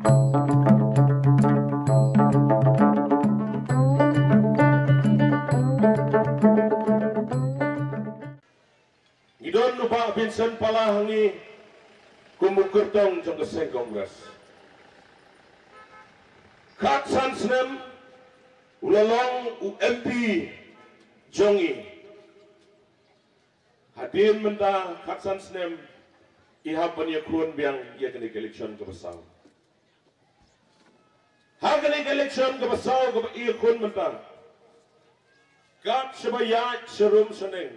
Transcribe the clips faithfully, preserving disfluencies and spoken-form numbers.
Ngi don u Bah Vincent Pala ha ngi kum u kyrtong jong ka seng Congress. Khatsan snem u la long u M P jong ngi. Hadien mynta khatsan snem i hap ban ïakhun biang ïa kane ka election kaba saw. Ha kane ka election kaba saw kaba i ïakhun mynta, kat shaba ïaid sharum shaneng,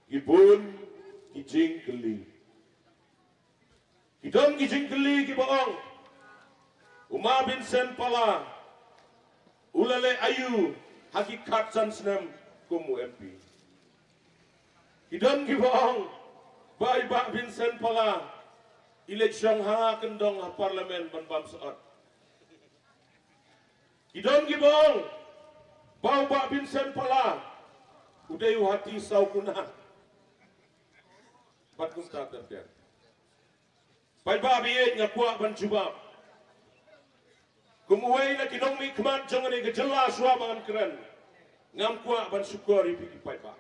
ki bun ki jingkylli. Ki don ki jingkylli kiba ong, u Ma Vincent Pala u la leh aïu ha ki khatsan snem kum u M P. Ki don kiba ong ba i Bah Vincent Pala i leit shong ha kyndong ha Parliament ban bam sot. Ki don kiba ong ba u Bah Vincent Pala u dei u hati saw kuna. Bad kumta ter ter. Paidbah ba ïeit, nga kwah ban jubab. Kum uwei na ki nongmihkhmat jong kane ka jylla shuwa ba ngan kren, ngam kwah ban shukor ïa phi ki paidbah.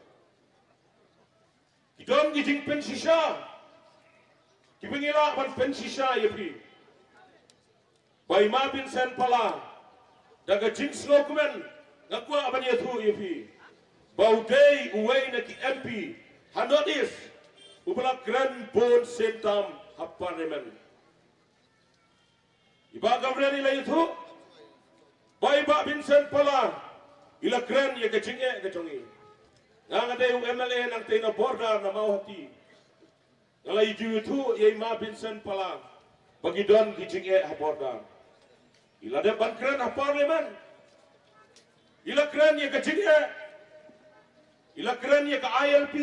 Ki don ki jingpynshisha kiba ngi lah ban pynshisha ïa phi. Ba i Ma Vincent Pala, da ka jingsngewkmen nga kwah ban ïathuh ïa phi ba u dei uwei na ki M P ha North East uba la kren bun sien tam ha Parliament. I Bah Gabriel i la ïathuh ba i Bah Vincent Pala i la kren ïa ka jingeh ka jong i. Nga, nga dei u M L A nangtei na border na Mawhati. Nga la ïathuh ïa i Ma Vincent Pala ba ki don ki jingeh ha border. I la dep ban kren ha Parliament. I la kren ïa ka jingeh. I la kren ïa ka I L P.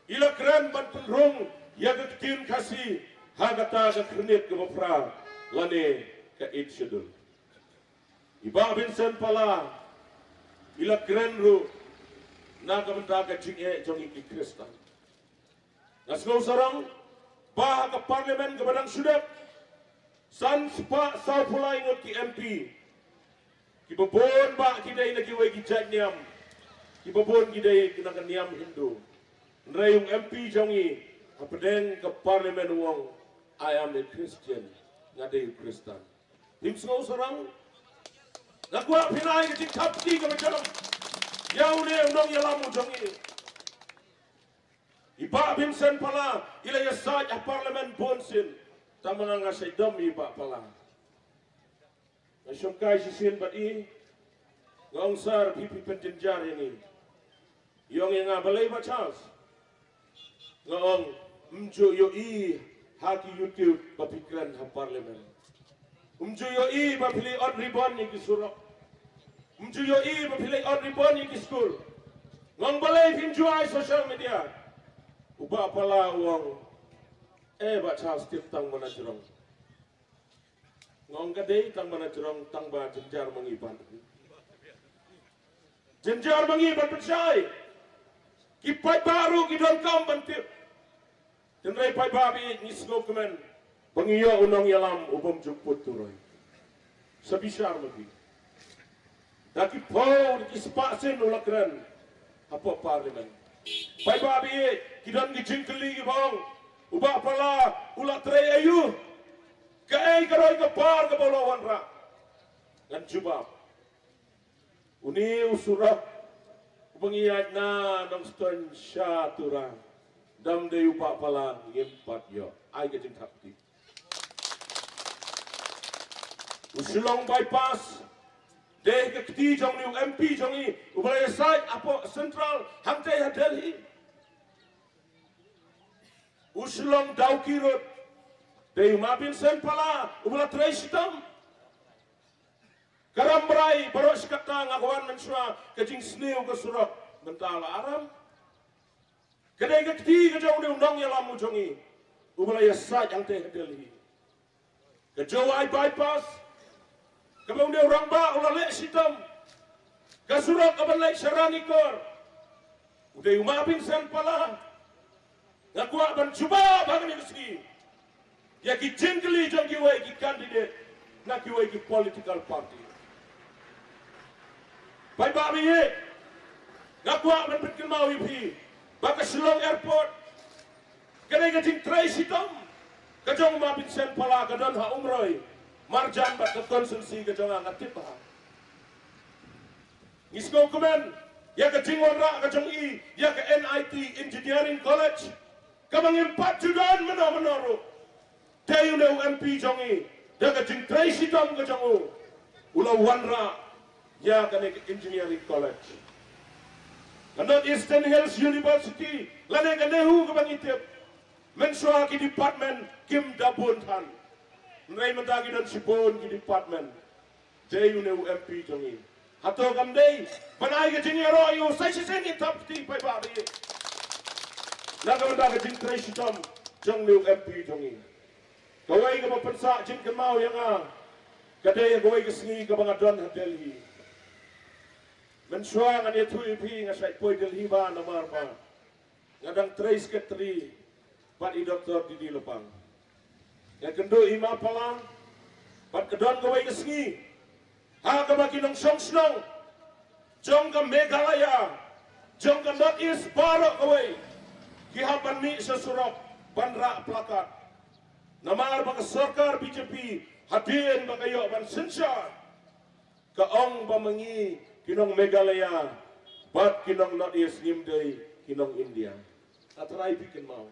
I la kren ban pynrung ïa ka ktien Khasi ha kata ka khyrnit kaba phra lane ka Eighth Schedule. I Bah Vincent Pala i la kren ruh na ka bynta ka jingeh jong ngi ki Khristan. Nga sngewsarong ba ha ka Parliament kaba dang shu dep, san spah sawphew lai ngut ki M P, kiba bun ba ki dei na kiwei ki jait niam, kiba bun ki dei na ka niam Hindu. Hynrei u M P jong ngi hapdeng ka Parliament u ong, "I am a Christian, nga dei u Khristan." Phim sngewsarong? Nga kwah phin ai ka jingthap kti kaba jam ïa une u nongïalam u jong ngi. I Bah Vincent Pala i la ïasaid ha Parliament bun sien. Tang ba nga shait dom i Bah Pala. Nga shongkai shisien bad i, nga ong, "Sir, phi, phi pynjynjar ïa ngi." I ong ïa nga, "Balei Bah Charles?" Nga ong, "Ym ju ïohi ha ki YouTube ba phi kren ha Parliament. Ym ju ïohi ba phi leit ot ribbon ïa ki surok. Ym ju ïohi ba phi leit ot ribbon ïa ki skul." Nga ong, "Balei phim ju ai social media?" U Bah Pala u ong, "Eh, Bah Charles, tip tang mana jrong." Nga ong, "Ka dei tang mana jrong, tang ba jynjar ma ngi ban, jynjar ma ngi ban pynshai." Ki paidbah ruh ki donkam ban tip. Hynrei paidbah ba ïeit, ngi sngewkmen ba ngi ïoh u nongïalam u bym ju put turoi. Sa bishar ma ki. Da ki phew, da ki spah sien u la kren hapoh Parliament. Paidbah ba ïeit, ki don ki jingkylli kiba ong, u Bah Pala u la trei aïu? Kaei ka roi ka par kaba u la wanrah? Ngan jubab. Une u surok uba ngi ïaid na Nongstoiñ sha Tura, dam dei u Bah Pala ngim pat ïoh. Ai ka jingthap kti. U Shillong bypass, dei ka kti jong une u M P jong ngi uba la ïasaid hapoh Central hangtei ha Delhi. U Shillong Dawki Road, dei u Ma Vincent Pala uba la trei shitom. Ka Rambrai baroh shi katta, nga ka wan mynshuwa, ka jingsniew ka surok mynta la aram. Ka dei ka kti ka jong une u nongïalam u jong ngi uba la ïasaid hangtei ha Delhi. Ka Jowai bypass, kaba une u rangbah u la leh shitom. Ka surok kaban leit sha Ranikor, u dei u Ma Vincent Pala. Nga kwah ban jubab ha kane ka sngi. ïa ki jingkylli jong kiwei ki candidate na kiwei ki political party. Paidbah ba ïeit, nga kwah ban pynkynmaw ïa phi ba ka Shillong Airport ka dei ka jingtrei shitom ka jong u Ma Vincent Pala, ka don ha Umroi marjan bad ka constituency ka jong nga, nga tip ba ngi sngewkmen ïa ka jingwanrah ka jong i ïa ka N I T Engineering College, kaba ngim pat ju don mynno mynno ruh. Te une u M P jong i, da ka jingtrei shitom ka jong u, u la wanrah ïa kane ka Engineering College. Ka North Eastern Hills University lane ka NEHU kaba ngi tip, mynshuwa ki department kim da bun than. Hynrei mynta ki don shibun ki department. Dei une u M P jong i. Hato kam dei ban ai ka jingïaroh ïa u? Sa shisien ngin thap kti, paidbah ba ïeit, na ka bynta ka jingtrei shitom jong une u M P jong i. Kawei kaba pynsah jingkynmaw ïa nga ka dei ïa kawei ka sngi kaba nga don ha Delhi. Mynshuwa ngan ïathuh ïa phi, nga shait poi Delhi ba namar ba nga dang trei secretary bad i Doctor D D Lapang. Nga kynduh ïa i Ma Pala bad ka don kawei ka sngi ha kaba ki nongshong shnong jong ka Meghalaya, jong ka North East baroh kawei, ki hap ban mih sha surok ban rah plakat. Namar ba ka sorkar B J P hadien ba ka ïoh ban synshar, ka ong ba ma ngi ki nong Meghalaya bad ki nong North East ngim dei ki nong India. Nga tharai phi kynmaw.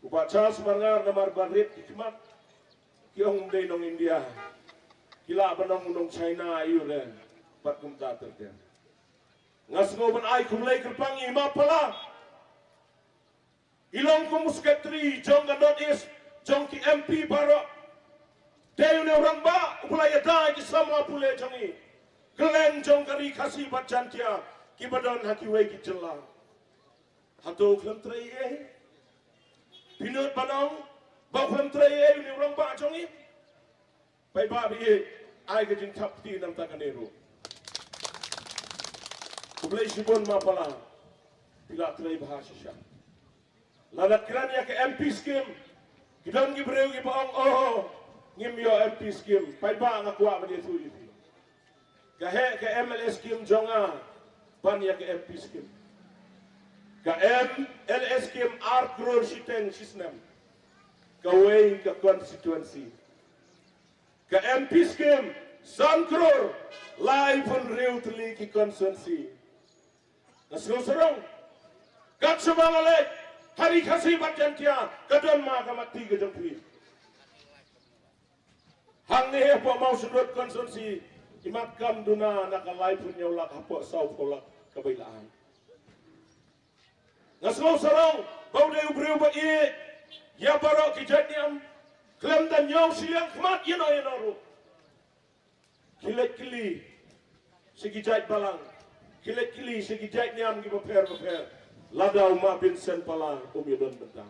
U Bah Charles Marngar namar ba rit ki khmat, ki ong um dei nong India. Ki lah ban ong u nong China ïa u re bad kumta ter ter. Nga sngew ban ai khublei kyrpang ïa i Ma Pala. I long kum u secretary jong ka North East, jong ki M P baroh. Dei une u rangbah uba la ïada ïa ki samla pule jong i kylleng jong ka Ri Khasi bad Jaintia kiba don ha kiwei ki jylla. Hato u khlem trei ei? Phi nud ban ong ba u khlem trei ei une u rangbah jong i? Paidbah ba ïeit, ai ka jingthap kti na bynta kane ruh. Khublei shibun Ma Pala, phi la trei bha shisha. Lada kren ïa ka M P scheme, ki don ki briew kiba ong, oh, ngim ïoh M P scheme. Paidbah, nga kwah ban ïathuh ïa phi, ka heh ka M L A scheme jong nga ban ïa ka M P scheme. Ka M L A scheme ar klur shiteng shisnem, kawei ka constituency. Ka M P scheme san klur laiphew hynriew tylli ki constituency. Nga sngew sarong, kat shaba nga leit ha Ri Khasi bad Jaintia, ka don ma ka matti ka jong phi. Hangne hapoh Mawshynrut constituency, i mat kam duna na ka laiphew hynñiew lak hapoh sawphew lak kaba i la ai. Nga sngew sarong ba u dei u briew ba ïeit ïa baroh ki jait niam. Khlem da ñiew shiliang khmat ïano ïano ruh. Ki leit kylli sha ki jait balang, ki leit kylli sha ki jait niam kiba pher ba pher, lada u Ma Vincent Pala um ïadon bynta.